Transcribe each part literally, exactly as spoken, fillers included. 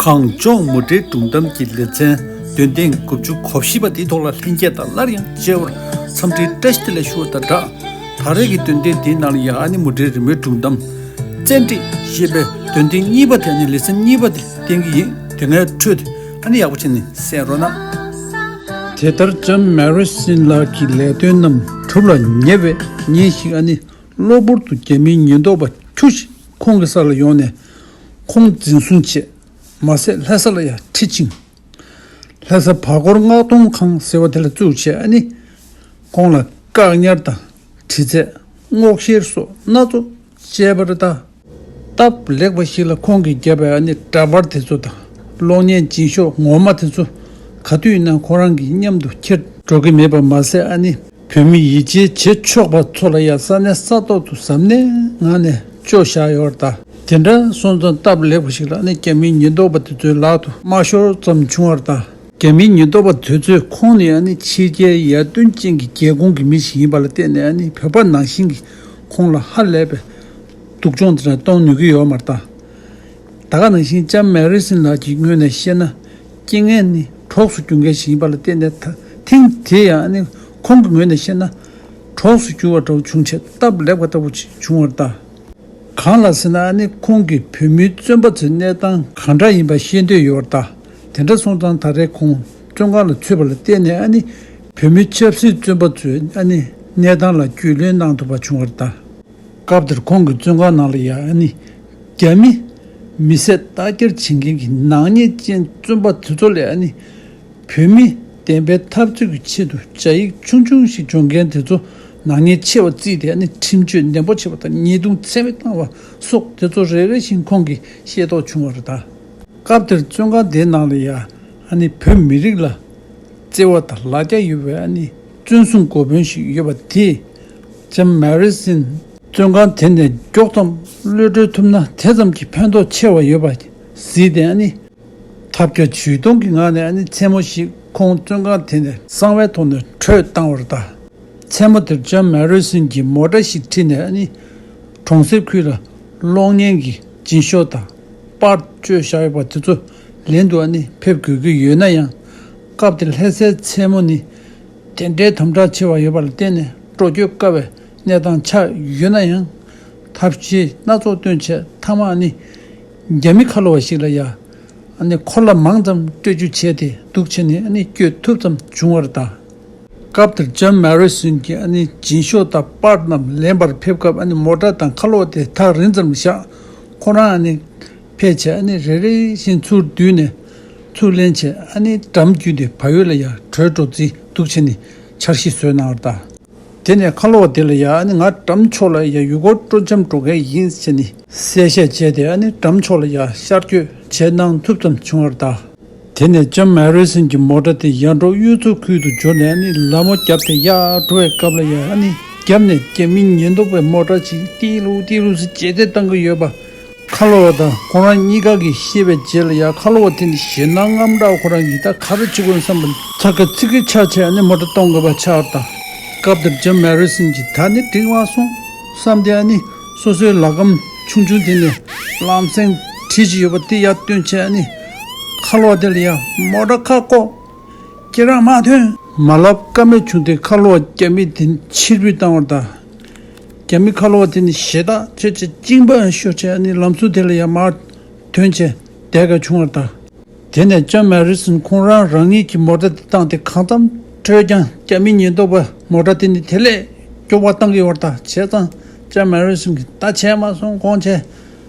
གངས་ལྗོངས་མུ་འབྲེལ་སྒྲུང་གཏམ་གྱི་ལེ་ཚན་འདོན་ཐེངས་དགུ་བཅུ་གོ་བཞི་པ་དེའི་ཐོག་ལ་ལྷན་རྒྱས་དང་སླར་ཡང་མཇལ་བར་འཚམས་འདྲིའི་བཀྲ་ཤིས་བདེ་ལེགས་ཞུ་བ་དང་སྦྲགས། ད་རེས་ཀྱི་འདོན་ཐེངས་འདིའི་ནང་ལ་ཡང་ཨ་ནི་མུ་འབྲེལ་རི་མོའི་སྒྲུང་གཏམ་བཙན་ཁྲིད་ཞེས་པའི་འདོན་ཐེངས་གཉིས་པ་དེ། ཨ་ནི་ལེ་ཚན་གཉིས་པ་དེ་བསྟན་གྱི་ཡིན། དེ་སྔའི་འཕྲོས་དེ་ཨ་ནི་ཡག་པོ་བྱས་ནས་གསན་རོགས་གནང་། དེ་ལྟར་ལྕམ་མེ་རི་སིན་ལགས་ཀྱི་ལས་དོན་རྣམས་གྲུབ་ལ་ཉེ་བའི་ཉིན་ཞིག་ཨ་ནི་གློ་བུར་དུ་རྒྱ་མིའི་ཉེན་རྟོག་པ་ཁྱུ་ཞིག་ཁོང་གི་ས་ལ་ཡོང་ནས་ཁོང་འཛིན་བཟུང་བྱས། མ་ཟད་ལྷ་ས་ལ་ཡང་ཁྲིད་ཅིང་། ལྷ་ས་བར་སྐོར་མངགས་གཏོང་ཁང་ཟེར་བ་དེ་ལ་བཙུགས་བྱས་ཨ་ནི་ཁོང་ལ་བཀག་ཉར་དང་། དྲི་རྩད། སྔོག་བཤེར་སོགས་སྣ་ཚོགས་བྱས་པ་རེད་ད། སྟབས་ལེགས་པ་ཞིག་ལ་ཁོང་གིས་བརྒྱབ་པའི་ཨ་ནི་འདྲ་པར་དེ་ཚོ་དང་གློག་བརྙན་སྦྱིན་ཤོག་ངོ་མ་དེ་ཚོ་ག་དུས་ཡིན་ན་ཁོ་རང་གི་མཉམ་དུ་འཁྱེར་འགྲོ་གི་མེད་པ་མ་ཟད་ཨ་ནི་བོད་མི་ཡིད་ཆེས་བྱེད་ཆོག་པ་ཚོ་ལ་ཡང་ས་གནས་ས་ཐོག་ཏུ་གཟབ་ནན་ངང་ནས་བཅོས་བཞག་ཡོད་རེད་ད། དེ་འདྲ་སོང་ཙང་སྟབས་ལེགས་པ་ཞིག་ལ་ཨ་ནི་རྒྱ་མིའི་ཉེན་རྟོག་པ་དེ་ཚོའི་ལག་ཏུ་མ་ཤོར་ཙམ་བྱུང་བ་རེད་ད། རྒྱ་མིའི་ཉེན་རྟོག་པ་དེ་ཚོས་ཁོང་ནི་ཨ་ནི་ཕྱི་རྒྱལ་ཡར་ཐོན་ཅན་གྱི་རྒྱལ་ཁོངས་ཀྱི་མི་ཞིག་ཡིན་པ་ལ་བརྟེན་ནས་ཨ་ནི་བོད་པ་ནང་བཞིན་གྱི་ཁོང་ལ་ཧ་ལས་པའི་སྡུག་སྦྱོང་དེ་འདྲ་གཏོང་ནུས་ཀྱི་ཡོད་མ་རེད་ད། ད་ག་ནང་བཞིན་ལྕམ་མེ་རི་སིན་ལགས་ཀྱི་ངོས་ནས་བཤད་ན་རྐྱེན་ངན་ནི་གྲོགས་སུ་གྱུར་མཁན་ཞིག་ཡིན་པ་ལ་བརྟེན་ནས་ད་ཐེངས་དེ་ཡང་ཨ་ནི་ཁོང་གི་ངོས་ནས་བཤད་ན་གྲོགས་སུ་གྱུར་བ་འདྲ་བོ་བྱུང་བྱས་སྟབས་ལེགས་པ་ལྟ་བུ་ཅིག་བྱུང་བ་རེད་ད། གང་ལགས་ཟེར་ན་ཨ་ནི་ཁོང་གིས་བོད་མིའི་བཙོན་པ་ཚོའི་གནས་སྟངས་གང་འདྲ་ཡིན་པ་ཤེས་འདོད་ཡོད་རེད་ད། དེ་འདྲ་སོང་ཙང་ད་རེས་ཁོང་བཙོན་ཁང་ལ་ཚུད་པ་ལ་བརྟེན་ནས་ཨ་ནི་བོད་མི་ཆབ་སྲིད་བཙོན་པ་ཚོའི་ཨ་ནི་གནས་སྟངས་ལ་རྒྱུས་ལོན་གནང་ཐུབ་པ་བྱུང་བ་རེད་ད། སྐབས་དེར་ཁོང་གི་བཙོན་ཁང་ནང་ལ་ཡང་ཨ་ནི་རྒྱ་མི་མི་བསད་རྟ་རྐྱལ་བྱེད་མཁན་གྱི་ནག་ཉེས་ཅན་བཙོན་པ་དེ་ཚོ་ལས་ཨ་ནི། བོད་མི་བདེན་པའི་འཐབ་རྩོད་ཀྱི་ཆེད་དུ་བཅའ་ཡིག་ཆུང་ཆུང་ཞིག་སྦྱོང་མཁན་དེ་ཚོ་ནག་ཉེས་ཆེ་བ་བརྩིས་ཏེ་ཨ་ནི་ཁྲིམས་གཅོད་ནན་པོ་བྱེད་པ་དང་ཉེས་རྡུང་ཚད་མེད་བཏང་བ་སོགས་དེ་ཚོ་རེ་རེ་བཞིན་ཁོང་གིས་ཤེས་རྟོགས་བྱུང་བ་རེད་ད། སྐབས་དེར་བཙོན་ཁང་དེའི་ནང་ལ་ཡ་ཨ་ནི་བོད་མི་རིགས་ལ་བརྩེ་བ་དང་ལ་རྒྱ་ཡོད་པའི་ཨ་ནི་བཙོན་སྲུང་འགོ་དཔོན་ཞིག་ཡོད་པ་དེས་ལྕམ་མེ་རི་སིན་བཙོན་ཁང་དེ་ནས་མགྱོགས་ཙམ་གློད་གྲོལ་ཐུབ་ན་དེ་ཙམ་གྱིས་ཕན་ཐོགས་ཆེ་བ་ཡོད་པ་གཟིགས་ཏེ་ཨ་ནི། ཐབས་བརྒྱ་ཇུས་སྟོང་གི་ངང་ནས་ཨ་ནི་མཚན་མོ་ཞིག་ཁོང་བཙོན་ཁང་དེ་ནས་གསང་བའི་ཐོག་ནས་བྲོས་བཏང་བ་རེད་ད། མཚན་མོ་དེར་ལྕམ་མེ་རི་སིན་གྱིས་མོ་ཊ་ཞིག་ཁྲིད་ནས་ཨ་ནི་གྲོང་གསེབ་ཁུལ་ལ་གློག་བརྙན་གྱི་སྦྱིན་ཤོག་དང་པར་བཅོས་བཞག་ཡོད་པ་དེ་ཚོ་ལེན་དུ་ཨ་ནི་ཕེབས་དགོས་ཀྱི་ཡོད་ན་ཡང་། སྐབས་དེར་ལྷ་སའི་མཚན་མོ་ནི་དེ་འདྲའི་དམ་དྲག་ཆེ་བ་ཡོད་པ་ལ་བརྟེན་ནས་འགྲོ་སྐྱོད་དཀའ་བའི་གནས་སྟངས་ཆགས་ཡོད་ན་ཡང་། ཐབས་ཤེས་སྣ་ཚོགས་བཏོན་བྱས་མཐའ་མ་ཨ་ནི་རྒྱ་མི་ཁ་ལོ་བ་ཞིག་ལ་ཡ་ཨ་ནི་འཁོར་ལ་མང་ཙམ་སྤྲོད་རྒྱུ་བྱས་ཏེ་འདུག་བྱས་ནས་ཨ་ནི་སྐྱོད་ཐུབ་ཙམ་བྱུང་བ་རེད་ད། སྐབས་དེར་ལྕམ་མེ་རི་སིན་གྱིས་ཨ་ནི་སྦྱིན་ཤོག་དང་པར་རྣམས་ལེན་པར་ཕེབས་སྐབས་ཨ་ནི་མོ་ཊ་དང་ཁ་ལོ་བ་དེ་ཐག་རིང་ཙམ་བཞག་ཁོ་རང་ཨ་ནི་ཕེབས་བྱས་ཨ་ནི་རེ་རེ་བཞིན་ཚུར་བསྡུས་ནས་ཚུར་ལེན་བྱས་ཨ་ནི་འགྲམ་བརྒྱུད་དེ་བལ་ཡུལ་ལ་ཡ་བྲོས་འགྲོ་རྩིས་འདུག་བྱས་ནས་འཆར་གཞི་བཟོས་གནང་བ་རེད་ད། དེ་ནས་ཁ་ལོ་བ་དེ་ལ་ཡ་ཨ་ནི་ང་འགྲམ་ཕྱོགས་ལ་ཡ་ཡུལ་སྐོར་སྤྲོ་འཆམ་འགྲོ་མཁན་ཡིན་ཟེར་ནས་གསལ་བཤད་བྱས་ཏེ་ཨ་ནི་འགྲམ་ཕྱོགས་ལ་ཡ་ཤར་བསྐྱོད་བྱས་གནང་ཐུབ་ཙམ་བྱུང་བ་རེད་ད། དེ་ནས་ལྕམ་མེ་རི་སིན་གྱི་མོ་ཊ་དེ་ཡར་འབྲོག་གཡུ་མཚོ་ཁུལ་དུ་འབྱོར་ནས་ཨ་ནི་ལ་མོ་བརྒྱབ་སྟེ་ཡར་འགྲོ་བའི་སྐབས་ལ་ཡ་ཨ་ནི་རྒྱབ་ནས་རྒྱ་མི་ཉེན་རྟོག་པའི་མོ་ཊ་ཅིག་ཏི་ལུ་ཏི་ལུ་ཟེར་རྗེས་འདེད་བཏང་གི་ཡོད་པ། ཁ་ལོ་བ་དང་ཁོ་རང་གཉིས་ཀ་གིས་ཤེས་པའི་རྗེས་ལ་ཡ་ཁ་ལོ་བ་དེ་ནི་ཞེད་སྣང་ངམ་འདྲ་བ་ཁོ་རང་གིས་ད་ག་རེ་བྱེད་དགོས་བསམ་པ་ཚ་ག་ཚི་གི་ཆགས་བྱས་ཨ་ནི་མོ་ཊ་གཏོང་དགོས་པ་ཆགས་པ་དང་། སྐབས་དེར་ལྕམ་མེ་རི་སིན་གྱིས་ད་ནི་འགྲིག་མ་སོང་བསམ་སྟེ་ཨ་ནི་སོ་སོའི་ལག་སྒམ་ཆུང་ཆུང་དེ་ནས་ལམ་སེང་གྲི་ཅིག་ཡོད་པ་དེ་ཡར་བཏོན་བྱས་ཨ་ནི་ཁ་ལོ་བ་དེ་ལ་ཡ་མོ་ཊ་ཁ་བཀོག་ཁྱེད་རང་མ་ཐོན། མ་ལབ་ཀ་མེད་བྱུང་སྟེ་ཁ་ལོ་བ་རྒྱ་མི་དེ་ཕྱིར་འབུད་བཏང་བར་གདའ། རྒྱ་མི་ཁ་ལོ་བ་དེ་ནི་ཞེ་ཐག་ཆོད་ཅེས་གཅིན་པ་ཤོར་བྱས་ནི་ལམ་ཟུར་དེ་ལ་ཡང་མར་ཐོན་བྱས་བསྡད་དགོས་བྱུང་བར་གདའ། དེ་ནས་ལྕམ་མེ་རི་སོན་ཁོང་རང་རང་ཉིད་ཀྱི་མོ་ཊ་དེ་བཏང་སྟེ་གང་འཚམ་བྲོས་ཀྱང་རྒྱ་མི་ཉེན་རྟོག་པ་མོ་ཊ་དེ་ནི་དེ་ལས་མགྱོགས་པ་བཏང་གི་ཡོད་པར་གདའ། བྱས་ཙང་ལྕམ་མེ་རི་སོན་གྱིས་ད་བྱས་མ་སོང་དགོངས་བྱས།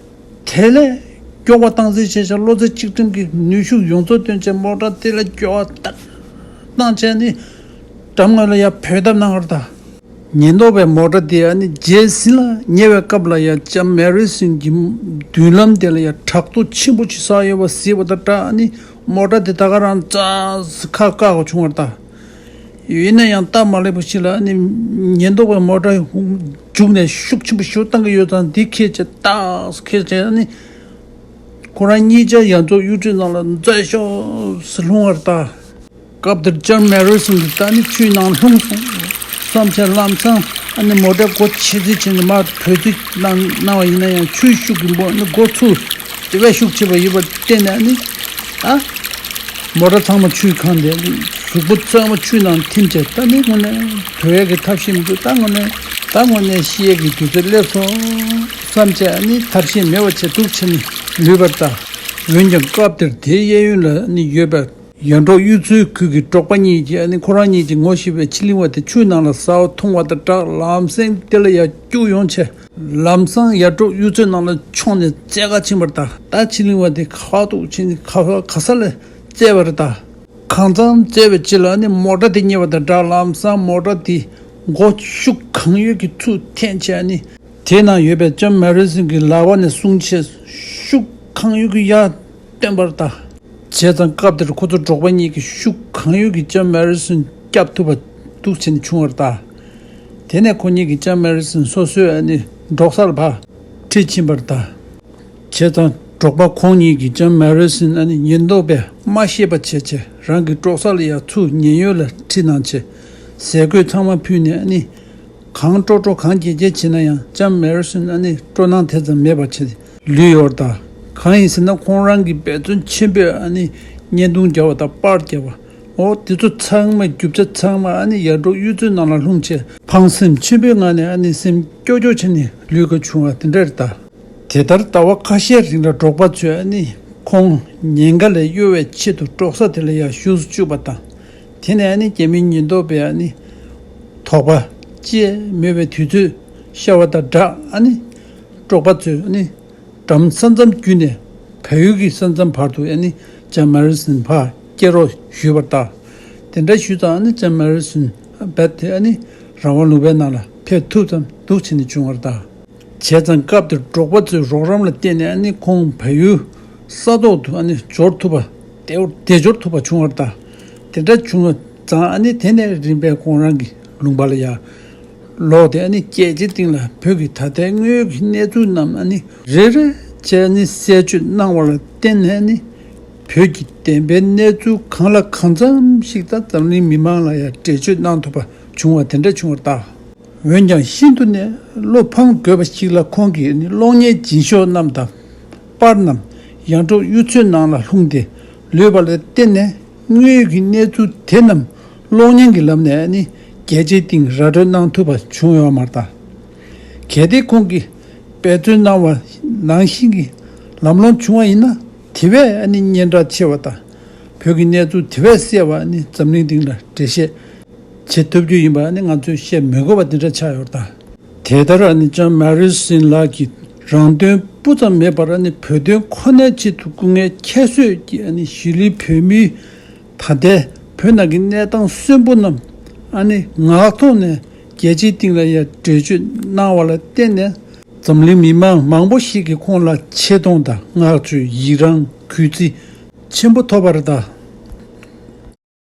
དེ་ལས་མགྱོགས་པ་བཏང་རྩིས་བྱས་ཤག་བློ་རྩེ་གཅིག་སྒྲིམ་གྱིས་ནུས་ཤུགས་ཡོངས་རྫོགས་བཏོན་བྱས་མོ་ཊ་དེ་ལ་མགྱོགས་པ་ཏག་བཏང་བྱས་ནི་འགྲམ་ངོས་ལ་ཡར་བུད་ཐབས་གནང་བར་གདའ། ཉེན་རྟོག་པའི་མོ་ཊ་དེ་ཨ་ནི་རྗེས་ཟིན་ལ་ཉེ་བའི་སྐབས་ལ་ཡ་ལྕམ་མེ་རི་སོན་གྱི་མདུན་ལམ་དེ་ལ་ཡ་བྲག་རྡོ་ཆེན་པོ་ཅིག་ཟགས་ཡོད་པ་གཟིགས་པ་དང་སྦྲགས་ཨ་ནི་མོ་ཊ་དེ་ད་ག་རང་ཙག་ཁ་བཀག་དགོས་བྱུང་བར་གདའ། ཡིན་ན་ཡང་སྟབས་མ་ལེགས་པ་ཞིག་ལ་ཨ་ནི་ཉེན་རྟོག་པའི་མོ་ཊ་རྒྱུག་ནས་ཤུགས་ཆེན་པོ་ཞིག་བཏང་གི་ཡོད་ཙང་འདི་ཁྱེར་བྱས་ཏག་ཁྱེར་བྱས་ཨ་ནི་ཁོ་རང་གཉིས་ཆ་ཡར་རྫོང་གཡུ་ཁྲི་ནང་ལ་འཛུལ་ཤོག་ཟེར་ལྷུང་བར་གདའ། སྐབས་དེར་ལྕམ་མེ་རི་སོན་གྱིས་ད་ནི་ཆུའི་ནང་ལྷུང་སོང་བསམ་བྱས་ལམ་སང་ཨ་ནི་མོ་ཊའི་སྒོ་ཕྱེ་རྩིས་བྱས་ནས་མར་བུད་རྩིས་གནང་གནང་བ་ཡིན་ན་ཡང་ཆུའི་ཤུགས་ཀྱིས་མོ་ཨ་ནི་སྒོ་ཚུར་དེ་བས་ཤུགས་ཆེ་བ་ཡོད་པར་བརྟེན་ནས་ཨ་ནི་ ད་མོ་ཊ་ཚང་མ་ཆུས་གང་སྟེ། གཟུགས་པོ་ཚང་མ་ཆུ་ནང་ཐིམ་བྱས། ད་ནི་དངོས་གནས་སྡོད་ཡས་ཀྱི་ཐབས་ཤེས་མི་འདུག་ད་དངོས་གནས་ད་དངོས་གནས་ཤི་ཡས་ཀྱི་དུས་ཚོད་སླེབས་སོང་བསམ་བྱས། ཨ་ནི་ཐབས་ཤེས་མེད་པ་བྱས་འདུག་བྱས་ནས་ལུས་པར་གདའ། འོན་ཀྱང་སྐབས་དེར་དེའི་གཡས་གཡོན་ལ་ནི་ཡོད་པའི་ཡར་འབྲོག་གཡུ་མཚོའི་ཁུལ་གྱི་འབྲོག་པ་གཉིས་ཀྱིས་ཨ་ནི་ཁོ་རང་གཉིས་ཀྱིས་ངོ་ཤེས་པའི་ཕྱི་གླིང་བ་དེ་ཆུ་ནང་ལ་ཟ་བ་འཐུང་བ་དང་སྦྲགས་ལམ་སེང་དེ་ལ་ཡར་རྒྱུགས་ཡོང་བྱས། ལམ་སང་ཡར་འབྲོག་གཡུ་མཚོའི་ནང་ལ་མཆོངས་ནས་བཙལ་ག་ཕྱིན་པར་གདའ། ད་ཕྱི་གླིང་བ་དེ་ཁ་ཐུག་ཕྱིན་ནས་ག་ག་ས་ལ་བཙལ་བར་གདའ། གང་འཚམ་བཙལ་བའི་རྗེས་ལ་ནི་མོ་ཊ་དེ་རྙེད་པ་དང་སྦྲགས། ལམ་སང་མོ་ཊ་དེ་མགོ་ཤུགས་གང་ཡོད་ཀྱིས་ཚུར་འཐེན་བྱས་ནི། དེ་ནང་ཡོད་པའི་ལྕམ་མེ་རི་སོན་གྱི་ལག་པ་ནས་བཟུང་བྱས་ཤུགས་གང་ཡོད་ཀྱིས་ཡར་བཏོན་པར་གདའ། བྱས་ཙང་སྐབས་དེར་ཁོ་ཚོ་འབྲོག་པ་གཉིས་ཀྱིས་ཤུགས་གང་ཡོད་ཀྱིས་ལྕམ་མེ་རི་སོན་བསྐྱབ་ཐུབ་པ་འདུག་བྱས་ནས་བྱུང་བར་གདའ། དེ་ནས་ཁོ་གཉིས་ཀྱིས་ལྕམ་མེ་རི་སོན་སོ་སོའི་ཨ་ནི་འབྲོག་སར་ཕར་ཁྲིད་ཕྱིན་པར་གདའ། བྱས་ཙང་འབྲོག་པ་ཁོང་གཉིས་ཀྱིས་ལྕམ་མེ་རི་སོན་ཨ་ནི་ཉེན་རྟོག་པས་མ་ཤེས་པ་བྱས་བྱས། རང་གི་འབྲོག་ས་ལ་ཡར་ཚུར་ཉེན་གཡོལ་ལ་ཁྲིད་གནང་བྱས། ཟས་གོས་ཚང་མ་ཕུལ་ནས་ཨ་ནི་གང་སྤྲོ་སྤྲོ་གང་སྐྱིད་སྐྱིད་བྱེད་ན་ཡང་ལྕམ་མེ་རི་སོན་ཨ་ནི་སྤྲོ་སྣང་དེ་ཙམ་མེད་པ་བྱས་ལུས་ཡོད་པར་གདའ། གང་ཡིན་ཟེར་ན་ཁོང་རང་གིས་འབད་བརྩོན་ཆེན་པོས་ཨ་ནི་བརྙན་ཐུང་རྒྱག་པ་དང་པར་རྒྱག་པ། འོ་དེ་ཚོ་ཚང་མ་རྒྱུ་ཆ་ཚང་མ་ཨ་ནི་ཡར་འབྲོག་གཡུ་མཚོའི་ནང་ལ་ལྷུང་བྱས། ཕངས་སེམས་ཆེན་པོའི་ངང་ནས་ཨ་ནི་སེམས་སྐྱོ་སྐྱོ་བྱས་ནས་ལུས་དགོས་བྱུང་བ་དེ་འདྲ་རེད་གདའ། དེ་ལྟར་ཟླ་བ་ཁ་ཤས་རིང་ལ་འབྲོག་པ་ཚོས་ཨ་ནི་ཁོང་ཉེན་ཁ་ལས་གཡོལ་བའི་ཆེད་དུ་འབྲོག་ས་དེ་ལ་ཡར་ཞུགས་སུ་བཅུག་པ་དང་། དེ་ནས་ཨ་ནི་རྒྱ་མིའི་ཉེན་རྟོག་པས་ཨ་ནི་དོགས་པ་སྐྱེས་མེད་པའི་དུས་ཚོད་ཤར་བ་དང་སྦྲགས། ཨ་ནི་འབྲོག་པ་ཚོས་ཨ་ནི་འགྲམ་ས་མཚམས་བརྒྱུད་ནས་བལ་ཡུལ་གྱི་ས་མཚམས་བར་དུ་ཨ་ནི་ལྕམ་མེ་རི་སོན་ཕར་སྐྱེལ་རོགས་ཞུས་པར་གདའ། དེ་འདྲ་ཞུས་ཙང་ཨ་ནི་ལྕམ་མེ་རི་སོན་རྦད་དེ་ཨ་ནི་རང་དབང་ལུང་པའི་ནང་ལ་ཕེབས་ཐུབ་ཙམ་འདུག་བྱས་ནས་བྱུང་བར་གདའ། བྱས་ཙང་སྐབས་དེར་འབྲོག་པ་ཚོའི་རོགས་རམ་ལ་བརྟེན་ནས་ཨ་ནི་ཁོང་བལ་ཡུལ་ས་ཐོག་ཏུ་ཨ་ནི་འབྱོར་ཐུབ་པ། བདེ་བདེ་འབྱོར་ཐུབ་པ་བྱུང་བར་གདའ། དེ་འདྲ་བྱུང་བ་ཙང་ཨ་ནི་དེ་ནས་རིམ་པས་ཁོང་རང་གི་ལུང་པ་ལ་ཡར་ལོག་སྟེ་ཨ་ནི་རྒྱལ་སྤྱིའི་སྟེང་ལ་བོད་ཀྱི་ད་ལྟའི་དངོས་ཡོད་ཀྱི་གནས་ཚུལ་རྣམས་ཨ་ནི་རེ་རེ་བྱས་ནས་གསལ་བརྗོད་གནང་བ་ལ་བརྟེན་ནས་ཨ་ནི་བོད་ཀྱི་བདེན་པའི་གནས་ཚུལ་གང་ལ་གང་འཚམ་ཞིག་ད་འཛམ་གླིང་མི་མང་ལ་ཡང་འགྲེལ་བརྗོད་གནང་ཐུབ་པ་བྱུང་བ་དེ་འདྲ་བྱུང་བར་གདའ། འོན་ཀྱང་ཤིན་ཏུ་ནས་བློ་ཕམ་དགོས་པ་ཞིག་ལ་ཁོང་གིས་ནི་གློག་བརྙན་སྦྱིན་ཤོག་རྣམས་དང་པར་རྣམས་ཡར་འབྲོག་གཡུ་མཚོའི་ནང་ལ་ལྷུང་སྟེ་ལུས་པ་ལ་བརྟེན་ནས་དངོས་ཡོད་ཀྱི་གནས་ཚུལ་དེ་རྣམས་གློག་བརྙན་གྱི་ལམ་ནས་ནི་རྒྱལ་སྤྱིའི་སྟེང་ར་སྤྲོད་གནང་ཐུབ་པ་བྱུང་ཡོད་མ་རེད་ད། གལ་ཏེ་ཁོང་གིས་འབད་བརྩོན་གནང་བ་ནང་བཞིན་གྱི་ལམ་ལྷོང་བྱུང་བ་ཡིན་ན་དེ་བས་ནི་སྙན་གྲགས་ཆེ་བ་དང་བོད་ཀྱི་གནས་ཚུལ་དེ་བས་གསལ་བ་ནི་འཛམ་གླིང་སྟེང་ལ་འགྲེལ་བཤད་བྱེད་ཐུབ་རྒྱུ་ཡིན་པ་ནི་ང་ཚོས་བཤད་མི་དགོས་པ་འདི་འདྲ་ཆགས་ཡོད་ད། དེ་ལྟར་ཨ་ནི་ལྕམ་མེ་རི་སོན་ལགས་ཀྱིས་རང་དོན་སྤུ་ཙམ་མེད་པར་ཨ་ནི་བོད་དོན་ཁོ་ནའི་ཆེད་དུ་སྐུ་ངལ་ཁྱད་གསོད་ཀྱིས་ཨ་ནི་གཞིས་ལུས་བོད་མིའི་ད་ལྟའི་བོད་ནང་གི་གནས་སྟངས་གསོན་པོ་རྣམས་ཨ་ནི་ངག་ཐོག་ནས་རྒྱལ་སྤྱིའི་སྟེང་ལ་ཡང་འགྲེལ་བརྗོད་གནང་བ་ལ་བརྟེན་ནས་འཛམ་གླིང་མི་མང་མང་པོ་ཞིག་གིས་ཁོང་ལ་ཆེ་མཐོང་དང་བསྔགས་བརྗོད་ཡི་རངས་གུས་བརྩི་ཆེན་པོ་ཐོབ་པ་རེད་ད།